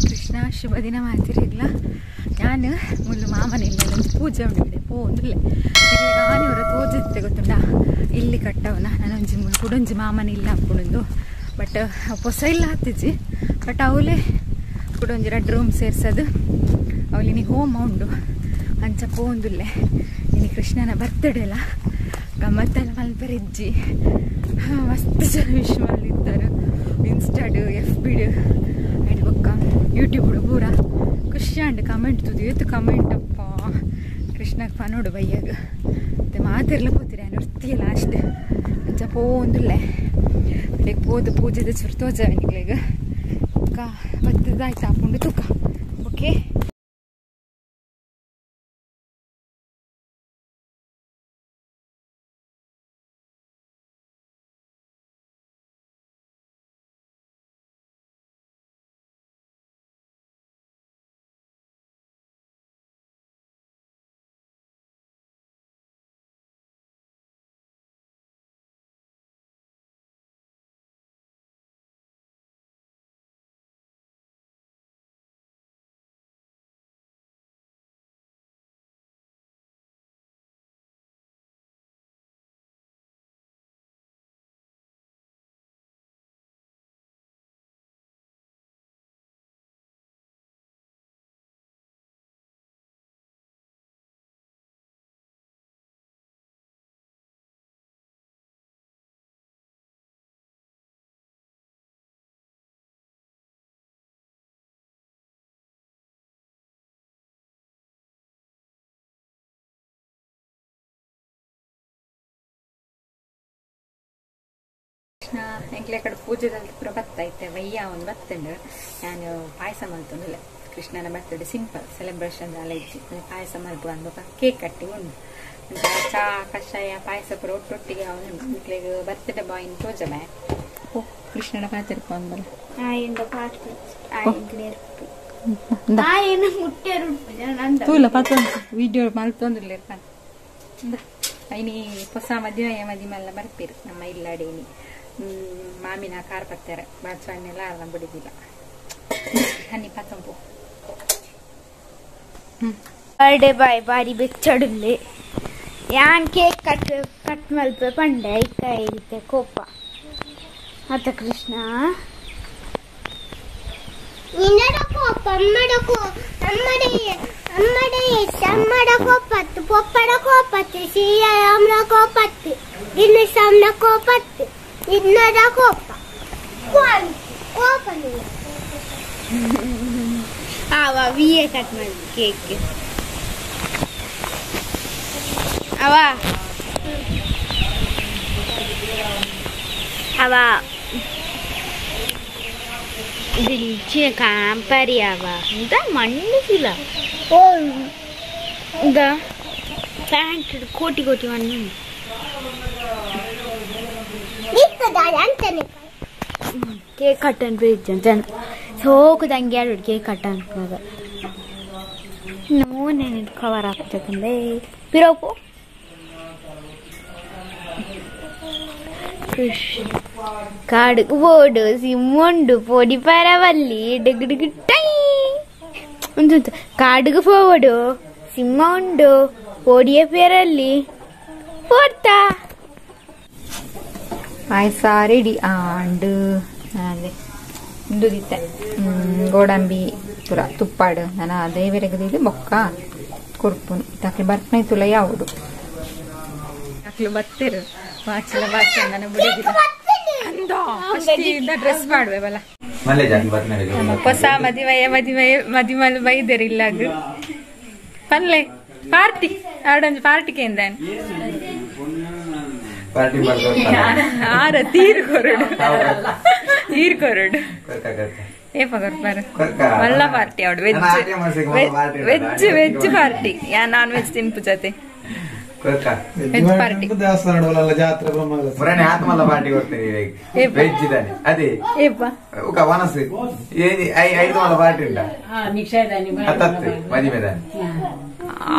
Krishna ಶುಭ ದಿನ ಮಾಡ್ತಿರಲಿಲ್ಲ. ನಾನು ಮುಲ್ಲು ಮಾಮನಿಲ್ಲ ಪೂಜೆ ಉಂಡಿದೆ ಪೋಂದಿಲ್ಲ ಆನೆಯವರ ತೋಜಿತ್ತೆ ಗೊತ್ತುಂಡ ಇಲ್ಲಿ ಕಟ್ಟವನ ನಾನೊಂಜಿ ಮುಳ್ಳು ಕುಡೊಂಜಿ ಮಾಮನಿಲ್ಲ ಅಪ್ಪುಣಂದು ಬಟ್ ಪೊಸ ಇಲ್ಲ ಹತ್ತಿಜಿ ಬಟ್ ಅವಲೇ ಕುಡೊಂಜಿ ರಡ್ಡ್ ರೂಮ್ ಸೇರ್ಸೋದು ಅವಳಿನಿ ಹೋಮ ಉಂಡು ಅಂಚ ಪೋಂದುಲ್ಲೆ. ಇನಿ ಕೃಷ್ಣನ ಬರ್ತಡೇ ಅಲ್ಲ ಗಮ್ಮತ್ತೆಲ್ಲ ಮಲ್ಪೆರಿಜ್ಜಿ ಮಸ್ತ್ ಜನ ವಿಶ್ ಮಲ್ದಿತ್ತಾರೆ ಇನ್ಸ್ಟಾಡು ಎಫ್ ಬಿಡು ಐಡ್ ಬೊಕ್ಕ ಯೂಟ್ಯೂಬ್ ಪೂರ ಖುಷಿ ಅಂಡ್ ಕಮೆಂಟ್ ತುದು ಏತು ಕಮೆಂಟ್ ಅಪ್ಪ ಕೃಷ್ಣಗೆ ಪನೋಡು ಬಯ್ಯಾಗ ಮತ್ತೆ ಮಾತಿರ್ಲ ಪೋತಿರಿ ವೃತ್ತಿ ಲಾಸ್ಟ್ ಅಂಚ ಪೋಂದುಲ್ಲೆ ಅಲ್ಲಿಗೆ ಪೋದು ಪೂಜೆದ ಚುರು ತೋಜ ಈಗ ಬತ್ತದಾಯ್ತು ಆಪುಂಡು ತೂಕ. ಓಕೆ ಕೃಷ್ಣ ಎಂಕ್ಲೆ ಕಡೆ ಪೂಜೆದಲ್ಲಿ ಪೂರ ಬತ್ತೈತೆ ವಯ್ಯ ಒಂದು ಬತ್ತಂಡು ನಾನು ಪಾಯಸ ಮಲ್ತೊಂದಿಲ್ಲ. ಕೃಷ್ಣನ birthday simple celebration ಅಲ್ಲ ಇಜ್ಜಿ ಪಾಯಸ ಮಲ್ಪ ಅಂದ್ಬೊಕ ಕೇಕ್ ಕಟ್ಟಿಂಗ್ ಉಂಡು ಚಾ ಕಷಾಯ ಪಾಯಸ ಪೂರ ಒಟ್ಟೊಟ್ಟಿಗೆ ಅವನು ಎಂಕ್ಲೆಗ್ ಬರ್ತ್ಡೇ ಬಾಯಿನ್ ತೋಜಬೆ. ಓ ಕೃಷ್ಣನ ಪಾತಿರ್ಪ ಅಂದಲ್ಲ ತೂಲ ಪತ್ತೊಂದು ವಿಡಿಯೋ ಮಲ್ತೊಂದಿಲ್ಲ ಐನಿ ಹೊಸ ಮದುವೆ ಮದಿಮೆಲ್ಲ ಬರ್ಪೀರು ನಮ್ಮ ಇಲ್ಲಾಡೇನಿ ಮಾಮಿನ ಕಾರ್ ಪತ್ತಾರೆ ಬಾಚವನ್ನೆಲ್ಲ ಅರ್ಧ ಬಿಡಿದಿಲ್ಲ ಹನಿ ಪತ್ತಂಪು. ಬರ್ಡೇ ಬಾಯ್ ಬಾರಿ ಬೆಚ್ಚಡುಲ್ಲೆ ಯಾನ್ cake cut cut ಮಲ್ಪೆ ಪಂಡೆ ಐಕ ಇರುತ್ತೆ ಕೋಪ ಅತ್ತ ಕೃಷ್ಣ ನಿನ್ನಡ ಕೋಪ ಅಮ್ಮಡ ಅಮ್ಮಡೆ ಅಮ್ಮಡೆ ಅಮ್ಮಡ ಕೋಪತ್ತು ಪೊಪ್ಪಡ ಕೋಪತ್ತು ಶ್ರೀರಾಮನ ಕೋಪತ್ತು ದಿನಶಾಮನ ಕೋಪತ್ತು ನಿನ್ನಡ ಕೋಪ ಕೋಪ ಅವ ವಿಯೇ ಕಟ್ ಮಾಡಿ ಕೇಕ್ ಅವ ಅವ దించిన కాంపరి అవ ఇంత మన్ను ఓ ఇంకా ప్యాంట్ కోటి కోటి మన్ను కేక్ కట్ అని సోకు తంగాడు కేక్ కట్ అంటున్నారు. నూనె కవర్ ಆಗ್ತದೆ ಪಿರೋಪು ಕಾಡುకు పోడు ಸಿಮ್ಮೊಂಡು ಪೊಡಿ ಪರವಲ್ಲಿ ಡಿಗ್ಡಿಗ್ ಟೈ ಉಂಟು ಕಾಡುకు పోవడు ಸಿಂಹ ಉಂಡು ಪೊಡಿಯ ಪೇರಲ್ಲಿ ಪೋಡ್ತಾ ಪಾಯಸ ರೆಡಿ ಆಂಡು ಅದೇ ಉಂದುದಿತ್ತೆ ಗೋಡಂಬಿ ಪೂರ ತುಪ್ಪಾಡು ನಾನು ಅದೇ ಬೇರೆಗದಿದ್ದು ಬೊಕ್ಕ ಕೊರ್ಪುನು ತಕ್ಲು ಬರ್ಪನೆ ತುಲ ಯಾವುದು ಅಕ್ಲು ಬತ್ತಿರು ವಾಚಲ ವಾಚ ನಾನು ಬಿಡಿದಿಲ್ಲ ಅಂದ ಡ್ರೆಸ್ ಮಾಡುವೆ ಬಲ ಹೊಸ ಮದಿಮಯ ಮದಿಮಯ ಮದಿಮಲ್ ಬೈದರ್ ಇಲ್ಲಾಗ ಪನ್ಲೆ ಪಾರ್ಟಿ ಆಡೊಂಜಿ ಪಾರ್ಟಿ ಕೇಂದಾನೆ ಆರ ತೀರು ಕೊರಡು ತೀರು ಕೊರಡು ಏಪ ಕೊರ್ಪಾರ ಮಲ್ಲ ಪಾರ್ಟಿ ಅವಡು veg veg veg party yeah non veg ತಿನ್ಪು ಜೊತೆ ವೆಜ್ ಪಾರ್ಟಿ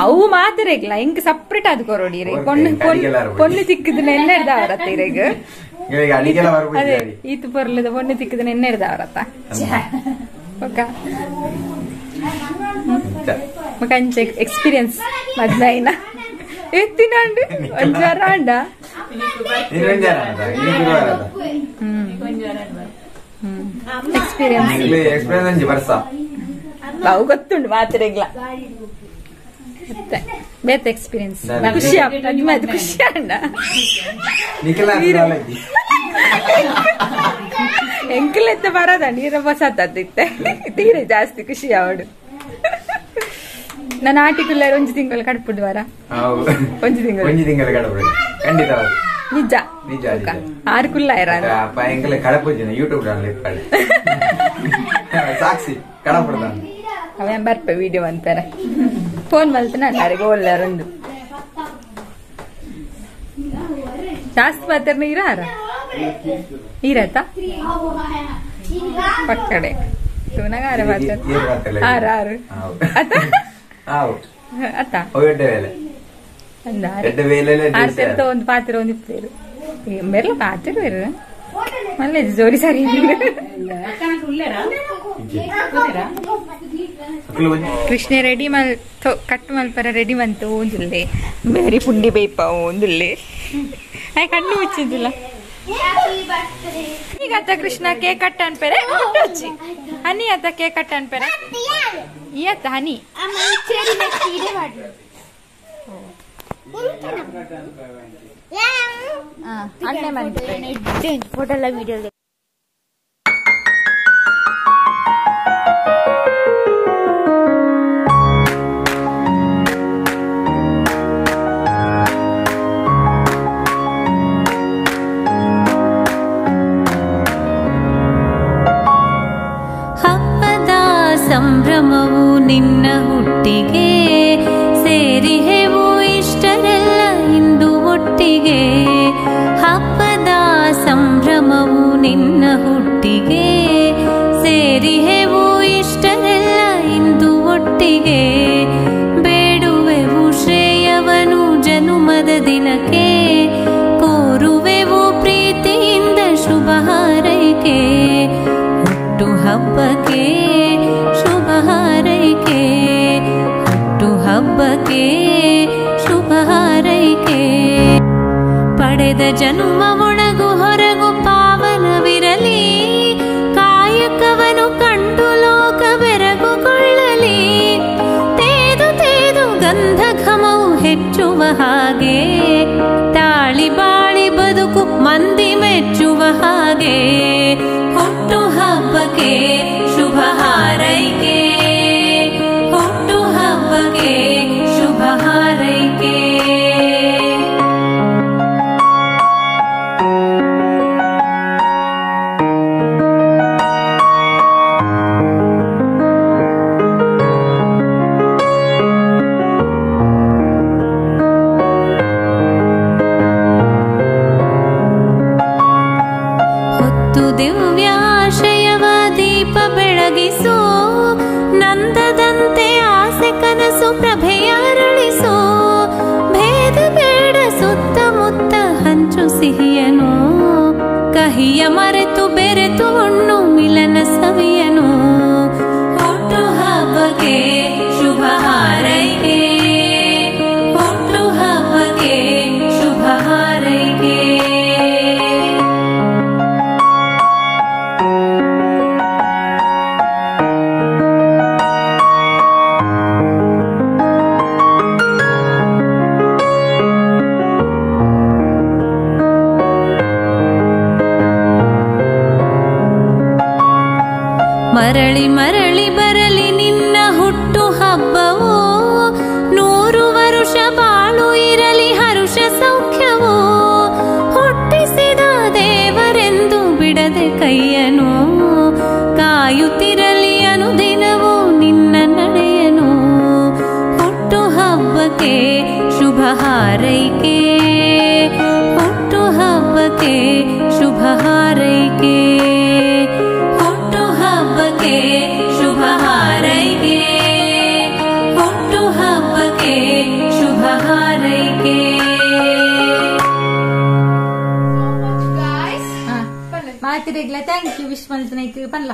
ಅವು ಮಾತ್ರ ಇಂಕ್ ಸಪ್ರೇಟ್ ಅದು ಕೊರೊಡಿ ಪೊಣ್ಣು ತಿಕ್ಕಿದ್ರೆ ಎಣ್ಣೆ ಹಿಡ್ದವರತ್ತ ಇರೆಗ್ ಅದೇ ಈತು ಪೊರ್ಲದ ಪೊಣ್ಣು ತಿಕ್ಕಿದ್ರೆ ಎಣ್ಣೆ ಹಿಡ್ದವರತ್ತ. Okay ಮಕಂಚೆ experience ಮದ್ಮೈನ ಎತ್ತಿನಂಡು ಒಂಜಾರ ಅಂಡ ಎಕ್ಸ್ಪೀರಿಯನ್ಸ್ ಎಕ್ಸ್ಪೀರಿಯನ್ಸ್ ಬಾವು ಗೊತ್ತುಂಡು ಮಾತ್ರೆಗ್ಲ ಬೇತ ಎಕ್ಸ್ಪೀರಿಯನ್ಸ್ ಖುಷಿ ಆಗ್ತದೆ ಖುಷಿ ಅಣ್ಣ ಎಂಕಲೆತ್ತ ಬರದ ನೀರ ಬಸತ್ತಿತ್ತೆ ತೀರೆ ಜಾಸ್ತಿ ಖುಷಿ ಅವಡು ನಾನು ಆಟಿಕುಲ್ಲ ಒಂಜಿ ತಿಂಗಳು ಕಡ್ಪುಡು ವಾರ ಒಂಜಿ ತಿಂಗಳು ಒಂಜಿ ತಿಂಗಳು ಕಡಪುಡು ಖಂಡಿತ ನಿಜ ನಿಜ ಆರು ಕುಲ್ಲ ಎಂಕಲೆ ಕಡಪುಜಿನ ಯೂಟ್ಯೂಬ್ ಸಾಕ್ಷಿ ಕಡಪುಡ್ದ ಅವೇ ಬರ್ಪೆ ವಿಡಿಯೋ ಅಂತಾರೆ ಫೋನ್ ಮಲ್ತನ ಅಲ್ಲಾರಿಗೆ ಒಲ್ಲಾರೊಂದು ಜಾಸ್ತಿ ಮಾತಾಡ್ನ ಇರಾರ ಇರತ್ತ ಪಕ್ಕಡೆ ತೂನಗಾರ ಮಾತಾಡ ಆರು ಆರು ಅತ್ತ ಅತ್ತ ಆರು ಒಂದು ಪಾತ್ರೆ ಒಂದು ಇಪ್ಪೇರು ಮೆರ್ಲ ಪಾತ್ರೆ ಬೇರೆ ಮಲ್ಲೆ ಜೋರಿ ಸರಿ ಕೃಷ್ಣ ರೆಡಿ ಮಲ್ ಕಟ್ ಮಲ್ಪರ ರೆಡಿ ಮಂತು ಒಂದುಲ್ಲೆ ಬೇರೆ ಪುಂಡಿ ಬೇಪ ಒಂದುಲ್ಲೆ ಕಣ್ಣು ಮುಚ್ಚಿದ್ದಿಲ್ಲ ಈಗ ಅತ್ತ ಕೃಷ್ಣ ಕೇಕ್ ಕಟ್ ಅನ್ಪೇರೆ ಹನಿ ಅತ್ತ ಕೇಕ್ ಕಟ್ ಅನ್ಪೇರೆ ಈ ಅತ್ತ ಹನಿ ಫೋಟೋ ವಿಡಿಯೋ. ಸಂಭ್ರಮವು ನಿನ್ನ ಹುಟ್ಟಿಗೆ ಸೇರಿಹೆವು ಇಷ್ಟರೆಲ್ಲ ಇಂದು ಒಟ್ಟಿಗೆ. ಹಬ್ಬದ ಸಂಭ್ರಮವು ನಿನ್ನ ಹುಟ್ಟಿಗೆ ಸೇರಿಹೆವು ಇಷ್ಟರೆಲ್ಲ ಇಂದು ಒಟ್ಟಿಗೆ. ಬೇಡುವೆವು ಶ್ರೇಯವನು ಜನುಮದ ದಿನಕ್ಕೆ, ಕೋರುವೆವು ಪ್ರೀತಿಯಿಂದ ಶುಭ ಹಾರೈಕೆ. ಹುಟ್ಟು ಹಬ್ಬಕ್ಕೆ ಶುಭ ಹಾರೈಕೆ, ಹುಟ್ಟು ಹಬ್ಬಕ್ಕೆ ಶುಭ ಹಾರೈಕೆ. ಪಡೆದ ಜನುಮ ಒಣಗು ಹೊರಗು ಪಾವನವಿರಲಿ, ಕಾಯಕವನು ಕಂಡು ಲೋಕ ಬೆರಗುಗೊಳ್ಳಲಿ. ತೇದು ತೇದು ಗಂಧ ಘಮವು ಹೆಚ್ಚುವ ಹಾಗೆ, ತಾಳಿ ಬಾಳಿ ಬದುಕು ಮಂದಿ ಮೆಚ್ಚುವ ಹಾಗೆ. ಹುಟ್ಟು ಹಬ್ಬಕ್ಕೆ ಶುಭ ಹಾರೈಕೆ, ಹುಟ್ಟು ಹಬ್ಬಕ್ಕೆ ಶುಭ ಹಾರೈಕೆ. ಹೊತ್ತು ದಿವ್ಯಾಶಯವ ದೀಪ ಬೆಳಗಿಸೋ, ನಂದದಂತೆ ಆಸೆ ಕನಸು ಪ್ರಭೆಯ ಅರಳಿಸೋ. ಭೇದ ಬೇಡ ಸುತ್ತಮುತ್ತ ಹಂಚು ಸಿಹಿಯನು, ಕಹಿಯ ಮರೆತು ಬೆರೆತು ಉಣ್ಣು ಮಿಲನ ಸವಿಯನು. ಹುಟ್ಟು ಹಬ್ಬಕ್ಕೆ ಶುಭ ಹಾರೈಕೆ, ಹುಟ್ಟು ಹಬ್ಬಕ್ಕೆ ಶುಭ ಹಾರೈಕೆ. ಮರಳಿ ಮರಳಿ ಬರಲಿ ನಿನ್ನ ಹುಟ್ಟು ಹಬ್ಬವೋ, 100 ವರುಷ ಬಾಳು ಇರಲಿ ಹರುಷ ಸೌಖ್ಯವೋ. ಹುಟ್ಟಿಸಿದ ದೇವರೆಂದು ಬಿಡದೆ ಕೈಯನು, ಕಾಯುತ್ತಿರಲಿ ಅನುದಿನವೂ ನಿನ್ನ ನಡೆಯನು. ಹುಟ್ಟು ಹಬ್ಬಕ್ಕೆ ಶುಭ ಹಾರೈಕೆ, ಹುಟ್ಟು ಹಬ್ಬಕ್ಕೆ ಶುಭ ಹಾರೈಕೆ. ಹಬ್ಬಕ್ಕೆ ಶುಭ ಹಾರೈಕೆ, ಹುಟ್ಟು ಹಬ್ಬಕ್ಕೆ ಶುಭ ಹಾರೈಕೆ. ಮಾತಿರೆಗ್ಲ thank you wish ಮಲ್ತನೈಕ್ ಪನ್ಲ.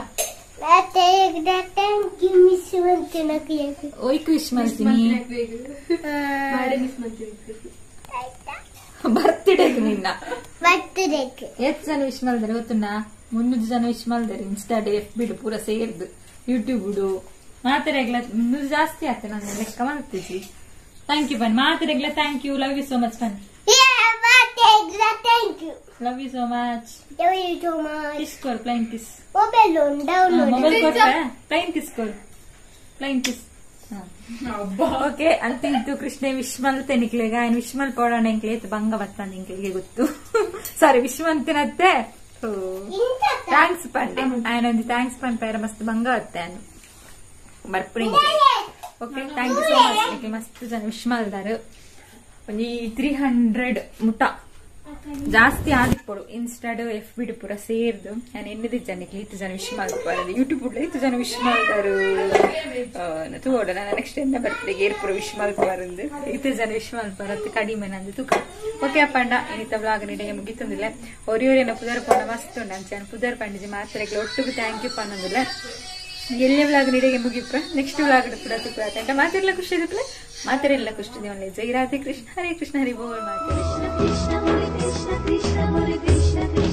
Thank you miss ಮಂತಿನಕ್ಕೆ. ಒಯ್ಕು ವಿಶ್ ಮಾಡ್ತೀನಿ ಬರ್ತ್ಡೇಗೆ ನಿನ್ನ. ಬರ್ತ್ಡೇಗೆ ಎಷ್ಟು ಜನ ವಿಶ್ ಮಾಡಿದಾರೆ ಗೊತ್ತುನಾ? 300 ಜನ ವಿಶ್ ಮಾಡಿದಾರೆ ಇನ್ಸ್ಟಾ ಡೇ ಎಫ್ ಬಿಡು ಪೂರ ಸೇರ್ದು ಯೂಟ್ಯೂಬ್ ಮಾತಾಡಗ್ಲ 300 ಜಾಸ್ತಿ ಆಗ್ತದೆ ನಾನು ಲೆಕ್ಕ ಮಾಡ್ತಿದ್ವಿ. Thank you ಬನ್ ಮಾತಾಡಗ್ಲ thank you love you so much bun. Thank you love you so much. Love you so much. Kiss ಕೊರ್ plain kiss. Mobile download mobile ಕೊಡ್ತಾ ಪ್ಲೈನ್ ಕಿಸ್ ಕೊರ್ ಪ್ಲೈನ್ ಕಿಸ್. ಓಕೆ ಅಂತ ಇತ್ತು ಕೃಷ್ಣ ವಿಶ್ ಮಲ್ತೆ ನಿಕ್ಲೆಗ ఆయన wish ಮಲ್ಪೋಡೋಣ ಎಂಕ್ಲೆ ಬಂಗ ಬತ್ತಾನ ಎಂಕ್ಲೆಗೆ ಗೊತ್ತು. ಸಾರಿ ವಿಶ್ ಮಂತಿನತ್ತೆ thanks ಪಂಡೆ ఆయన ಒಂದು thanks ಪಂಪೇರ ಮಸ್ತ್ ಬಂಗ ಬತ್ತೆ ಬರ್ಪುನಿ. Okay thank you so much. ಮಸ್ತ್ ಜನ ವಿಶ್ ಮಲ್ದಾರು ಒಂಜಿ 300 ಮುಟ ಜಾಸ್ತಿ ಆದಿಪ್ಪೊಡು ಇನ್ಸ್ಟಾಡ್ ಎಫ್ ಬಿಡು ಪೂರ ಸೇರ್ದು ನಾನು ಎನ್ನದಿ ಜನಕ್ಕೆ ಇತ್ತು ಜನ ವಿಶ್ ಮಲ್ಪಾರದು ಯೂಟ್ಯೂಬ್ ಇತ್ತು ಜನ ವಿಶ್ ಮಲ್ದಾರು ತೂಡ ನಾನು ನೆಕ್ಸ್ಟ್ ಎನ್ನ ಬರ್ತ್ಡೇಗೆ ಏರ್ಪುರ ವಿಶ್ ಮಲ್ಪಾರಂದು ಇತ್ತು ಜನ ವಿಶ್ ಮಲ್ಪಾರತ್ತು ಕಡಿಮೆ ನಂದು ತೂಕ. ಓಕೆ ಅಪ್ಪಂಡ ಇನ್ನಿತ ಬ್ಲಾಗ್ ನೀಡಿಗೆ ಮುಗಿತಂದಿಲ್ಲ ಒರಿಯೋರೇನ ಪುದರ್ ಪೋಣ ಮಸ್ತ್ ಉಂಡು ಅಂಚೆ ಪುದರ್ ಪಂಡಿಜಿ ಮಾತ್ರೆಗೆ ಒಟ್ಟಿಗೆ thank you ಪನ್ನೊಂದಿಲ್ಲ. ಎಲ್ಲ ವ್ಲಾಗ್ ನೀಡಿಗೆ ಮುಗಿಪ್ಪ ನೆಕ್ಸ್ಟ್ ವ್ಲಾಗ್ ಕೂಡ ತುಪ್ಪ ಅಂತ ಮಾತಿರ್ಲ ಖುಷಿ ಇದ್ದಪ್ಲೆ ಮಾತಿರಲ್ಲ ಖುಷಿ ಜೈ ರಾಧೆ ಕೃಷ್ಣ ಹರೇ ಕೃಷ್ಣ ಹರಿ ಬೋಲ್ ಮಾತೆ. ಕೃಷ್ಣ ಕೃಷ್ಣ ಕೃಷ್ಣ ಕೃಷ್ಣ ಕೃಷ್ಣ.